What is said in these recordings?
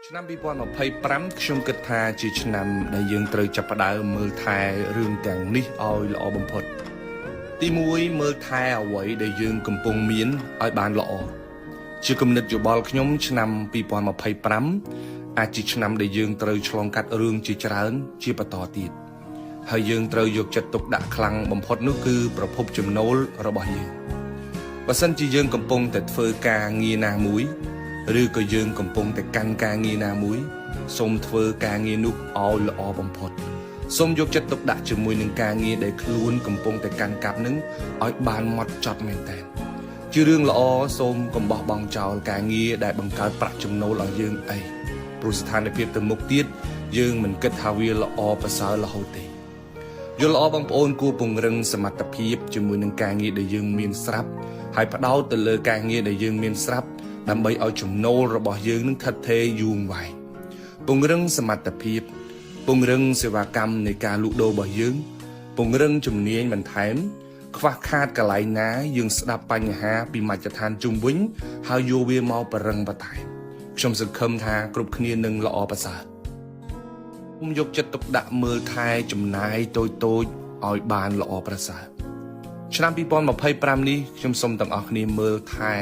ឆ្នាំ2025ខ្ញុំគិតថាជាឆ្នាំដែលយើងត្រូវចាប់ផ្ដើមមើលថែរឿងទាំងនេះឲ្យល្អបំផុតទី1មើលថែអ្វីដែលយើងកំពុងមានឲ្យបានល្អជាគំនិតយោបល់ខ្ញុំឆ្នាំ2025អាចជាឆ្នាំដែលយើងត្រូវឆ្លងកាត់រឿងជាច្រើនជាបន្តទៀតហើយយើងត្រូវយកចិត្តទុកដាក់ខ្លាំងបំផុតនោះគឺប្រភពចំណូលរបស់យើងបើសិនជាយើងកំពុងតែធ្វើការងារណាមួយឬក៏យើងកំពុងតែកាន់ការងារណាមួយសូមធ្វើការងារនោះឲ្យល្អបំផុតសូមយកចិត្តទុកដាក់ជាមួយនឹងការងារដែលខ្លួនកំពុងតែកាន់កាប់នឹងឲ្យបានម៉ត់ចត់មែនតើជារឿងល្អសូមកុំបោះបង់ចោលការងារដែលបង្កើតប្រាក់ចំណូលឲ្យយើងអីព្រោះស្ថានភាពទៅមុខទៀតយើងមិនគិតថាវាល្អប្រសើររហូតទេយល់ល្អបងប្អូនគួរពង្រឹងសមត្ថភាពជាមួយនឹងការងារដែលយើងមានស្រាប់ហើយផ្ដោតទៅលើការងារដែលយើងមានស្រាប់ដើម្បីឲ្យចំណូលរបស់យើងនឹងថិតថេរយូរអង្វែងពង្រឹងសមត្ថភាពពង្រឹងសេវាកម្មនៃការលក់ដូររបស់យើងពង្រឹងជំនាញបន្ថែមខ្វះខាតកន្លែងណាយើងស្ដាប់បញ្ហាពីមជ្ឈដ្ឋានជុំវិញហើយយកវាមកបរឹងបន្ថែមខ្ញុំសង្ឃឹមថាគ្រប់គ្នានឹងល្អប្រសើរ ខ្ញុំយកចិត្តទុកដាក់មើលថែចំណាយតូចតូចឲ្យបានល្អប្រសើរឆ្នាំ2025នេះខ្ញុំសូមទាំងអស់គ្នាមើលថែ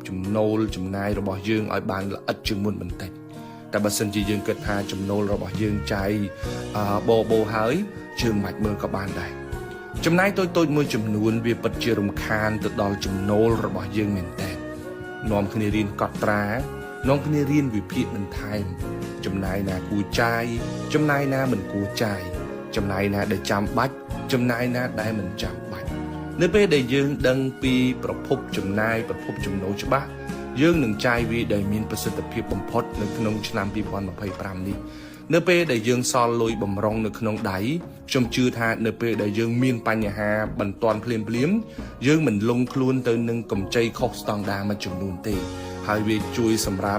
ចំណូលចំណាយរបស់យើងឲ្យបានល្អិតជាងមុនបន្តិចតែបើសិនជាយើងគិតថាចំណូលរបស់យើងចាយបបោហើយជើងមិនមើលក៏បានដែរចំណាយតូចតូចមួយចំនួនវាពិតជារំខានទៅដល់ចំណូលរបស់យើងមែនតើនាំគ្នារៀនកត់ត្រានាំគ្នារៀនវិភាគបន្ថែមចំណាយណាគួរចាយចំណាយណាមិនគួរចាយចំណាយណាដែលចាំបាច់ចំណាយណាដែលមិនចាំបាច់នៅពេលដែលយើងដឹងពីប្រភពចំណាយប្រភពចំណូលច្បាស់យើងនឹងចាយវាដោយមានប្រសិទ្ធភាពបំផុតនៅក្នុងឆ្នាំ2025នេះនៅពេលដែលយើងសល់លុយបំរុងនៅក្នុងដៃខ្ញុំជឿថានៅពេលដែលយើងមានបញ្ហាបន្ទាន់ភ្លាមភ្លាមយើងមិនលងខ្លួនទៅនឹងកម្ចីខុសស្តង់ដារមួយចំនួនទេហើយវាជួយសម្រាប់